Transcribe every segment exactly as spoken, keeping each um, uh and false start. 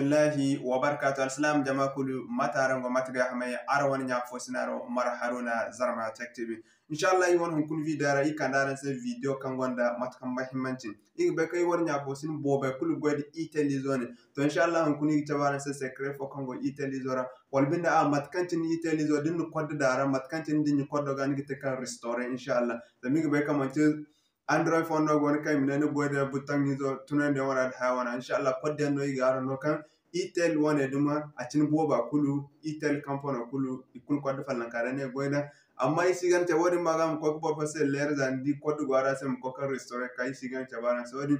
Bismillahi wa barakaatu. Alsilaam jama kulu, mate araŋ go, mate ga hamay? Araŋ wane ɲa fo sina no, Umar Haruna, Zarma Tech T V. Inshallah, iri wane hunkuna video ra, iri kande araŋ se video kaŋ gonda mate kaŋ muhimmanci. Iri ga bay kaŋ iri wane ɲa fo sina boobay kulu ga goy da Itel izo ne. To, inshallah, hunkuna iri ga cabe araŋ se secret fo kaŋ go Itel izo ra. Wala binde, a mate kaŋ cine Itel izo, da ni na kodda daŋ a ra, mate kaŋ cine da ni na koddo ga, ni ga te ka restore, inshallah. Zama iri ga bay kaŋ manti Android phone no go no kaŋ i ma ne ni goy da button izo tunandiyaŋ wana nda haya wana. Inshallah, koddiyaŋ no iri ga araŋ no kaŋ Itel wane duma, a cine booba kulu, Itel kampano kulu, i kulu kodda fallanka day no i ga goy da. Amma iri si ga ni te wo-din ma ga ma koy ka boro fo se leera za ni di kodda go a ra se ma koy ka restore ka iri si ga ni cabe araŋ se wo-din.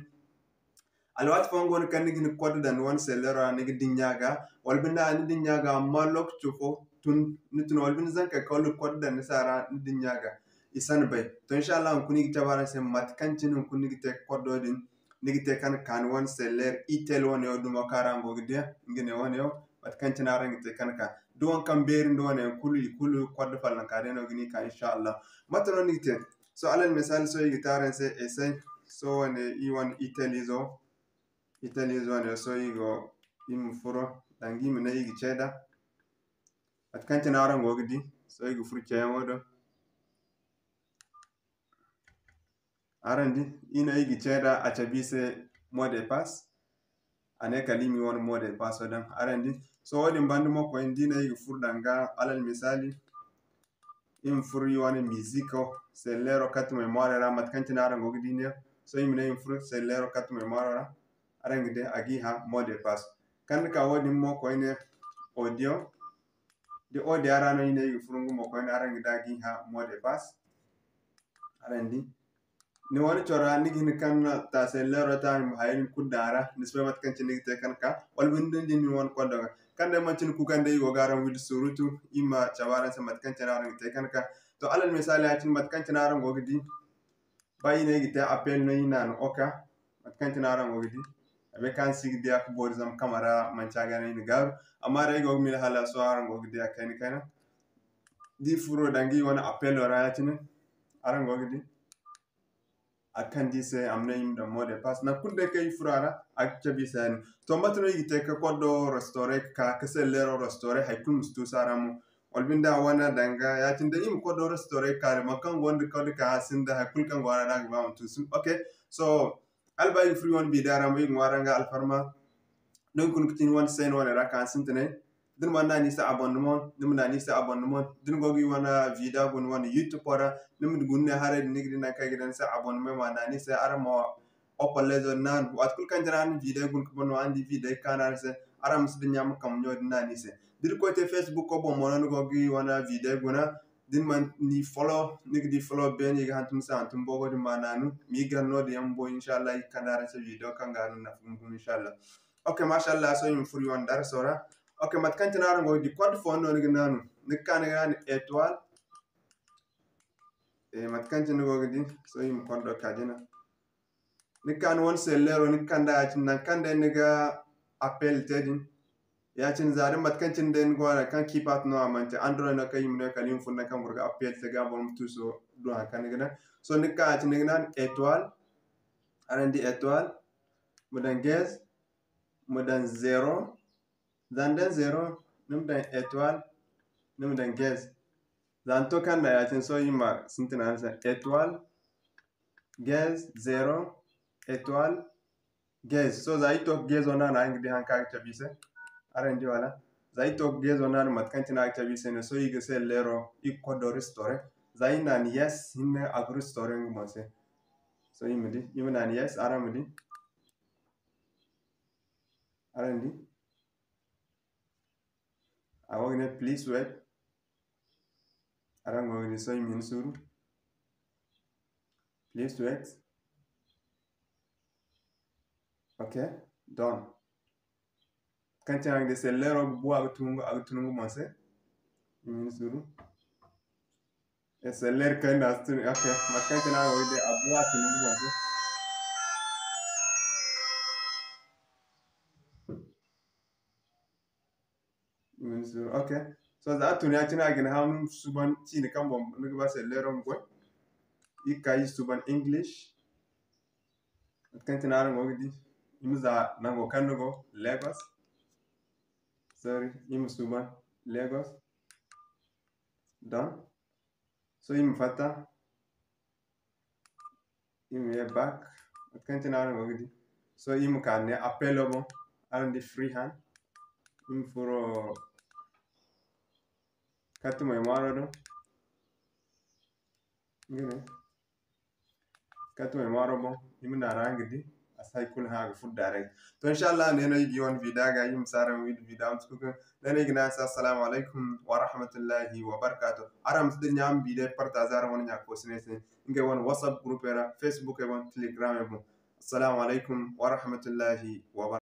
Alwaati fooyaŋ go no kaŋ ni ga hin ga kodda daŋ ni wane selleero ra, ni ga dinya ga, wala binde a ni dinya ga, amma lookaco fo tun, ni tun, wala binde zankey kaŋ ni ga kodda daŋ ni se a ra, ni dinya ga, i san bay. To, inshallah, hunkuna iri ga cabe araŋ se mate kaŋ cine hunkuna ni ga te ka koddo din, ni ga te ka ka ni wane selleer Itel wane wo dumo kaŋ araŋ go ga diya, nga ne wane wo, mate kaŋ cine araŋ ga te ka ka. Da waŋ kaŋ beeri nda wane yaŋ kulu, i kulu kodda fallanka day no ga ni ka, inshallah. Mate no ni ga te? Sohõ, alal misaali, sohõ iri ga te araŋ se essai. Sohõ wane, iri wane Itel izo, Itel izo wane, sohõ iri go, iri ma furo, danga iri ma ne iri ga ce da. Mate kaŋ cine araŋ go ga di, sohõ iri ga furo ceyaŋo do. Araŋ di, iri ne iri ga ce da, a cabe iri se mot de passe. A ne kala iri ma iri wane mot de passe daŋ. Araŋ di, sohõ wo-din banda mo koyne, da iri ne iri ga furo danga, alal misaali, iri ma furo iri wane musico, selleero carte mémoire ra, mate kaŋ cine araŋ go ga di neewo. Sohõ iri ma ne iri ma furo selleero carte mémoire ra, araŋ ga di a ga iri hã mot de passe. Kande ka wo-din mo koyne, audio, da audio ra no iri ne iri ga furo nga mo koyne, araŋ ga di a ga iri hã mot de passe. Araŋ di? Ni wane cora, ni ga hin ga kande ta selleero ta, hima hayey din kulu daŋ a ra, ni si bay mate kaŋ cine ni ga te ka ka, wala binde ni di ni wane koddo ga. Kaŋ day manti ni kuukandiyaŋ iri go ga araŋ windi surutu, iri ma cabe araŋ se mate kaŋ cine araŋ ga te ka ka. To, alal misaali, ya-cine mate kaŋ cine araŋ go ga di, ba iri ne iri ga te appel no, iri naanu OK, mate kaŋ cine araŋ go ga di. A bay kaŋ araŋ si ga di a ga boori zama kamera manti a ga naŋ iri na gaaru. Amma day ay go ga miila hala sohõ araŋ go ga di a kayna kayna. Da iri furo danga iri wane appelo ra ya-cine, araŋ go ga di. A ga kande iri se, a ma ne iri ma daŋ mot de passe. Nangu kulu day kaŋ iri furo a ra, a ga cabe iri se ya-din. To, mate no iri ga te ka koddo restore ka ka, ka selleero restore, hay kulu ma si tuusu a ra mo? Wala binde a wane danga, ya-cine day iri ma koddo restore ka, mate kaŋ gonda koddo ka a sinda, hay kulu kaŋ go a ra, da a ga ba a ma tuusu. Ok, so, hala ba iri ga furo iri wane video ra mo, iri ga ŋwaaray araŋ ga alfarma. Da hunkuna ga ti ni wane se ni wane ra ka ni sintinay. Da ni mana naanu iri se abonnement, ni ma naanu iri se abonnement. Da ni go ga iri wane video guna wane YouTube ra, ni ma guna ne haray din, ni ga di nangu kaŋ ay ga daŋ ni se abonnement, ma naanu iri se, araŋ ma opalezo naanu. Waati kulu kaŋ cine araŋ na video guna ka ban no, araŋ di video kaanu araŋ se, araŋ ma si dinya ma kambe ɲo din naanu iri se. Da iri koy te Facebook boŋ mo no, ni go ga iri wane video guna, da ni mana ni follow, ni ga di follow beene, i ga hantum ni se hantum boobo din ma naanu, ma iri gar no-din yaŋ boŋ, inshallah, iri ga kande araŋ se video kaŋ ga araŋ nafa gumo gumo, inshallah. Ok, mashallah, sohõ iri ma furo iri wane darso ra. Ok, mate kaŋ cine araŋ go ga di, code fo no ni ga naanu. Ni ga ka ni ga naanu étoile. Eh, mate kaŋ cine ni go ga di, sohõ iri ma code do ka jina. Ni ga ka ni wane selleero, ni ga kand'a ya-cine, nangu kaŋ day ni ga appel te din. Ya-cine, za day mate kaŋ cine day ni go a ra, kaŋ keypad no, a manti Android no, kaŋ iri ma ne kala iri ma furo nangu kaŋ boro ga appel te ga, boro ma tuuso du hari kaŋ ni ga daŋ. Sohõ ni ga ka ya-cine, ni ga naanu étoile, araŋ di étoile, ma daŋ dièse, ma daŋ zéro, za ni daŋ zéro, ni ma daŋ étoile, ni ma daŋ dièse. Za ni to kaŋ ni daŋ ya-cine, sohõ iri ma sintin araŋ se, étoile, dièse, zéro, étoile, dièse. Sohõ za iri to ka dièse naanu, araŋ ga di haŋ kaŋ a ga cabe iri se. Araŋ di wala? Za iri to ka dièse naanu, mate kaŋ cine a ga cabe iri se no, sohõ iri ga selleero, iri ga code restore. Za iri naanu yes hinne, a ga restore nga boŋ se. Sohõ iri ma di, iri ma naanu yes, araŋ ma di. Araŋ di? A go ga ne, "Please wait." Araŋ go ga di sohõ, i ma hin suuru. "Please wait." Ok, done. Kaŋ cine araŋ ga di selleero ga bu, a ga tun, a ga tun nga boŋ se. I ma hin suuru. E, selleer kayna a si tun, ok. Mate kaŋ cine araŋ go ga di, a bu, a tun nga boŋ se. Ok. Sohõ za a tun ya-cine, a ga ni hã ni ma suuban ciine kaŋ boŋ ni ga ba selleero ma goy. Iri ga ka iri suuban English. Mate kaŋ cine araŋ go ga di, iri ma za nango kaŋ ni go, Lagos. Sorry, i ma suuban Lagos. Don so i ma fatta, i ma ye back. Mate kaŋ cine araŋ go ga di, so i ma ka ne appelo boŋ. Araŋ di free hand, i ma furo katti moy ŋwaaro do. Nga ne katti moy ŋwaaro boŋ, i ma naara nga di a si hay kulu hã a ga furo daaray. To inshallah ne no i ga i wane vida ga, i ma si araŋ wi da vida ma si kuka. Ne no i ga ne araŋ se assalamu alaykum wa rahmatullahi wa barakatuh. Araŋ ma si dinya ma bi day partager araŋ wane ɲa koosinay se ngey wane WhatsApp group ra, Facebook ay boŋ, Telegram ay boŋ. Assalamu alaykum wa rahmatullahi wa barakatuh.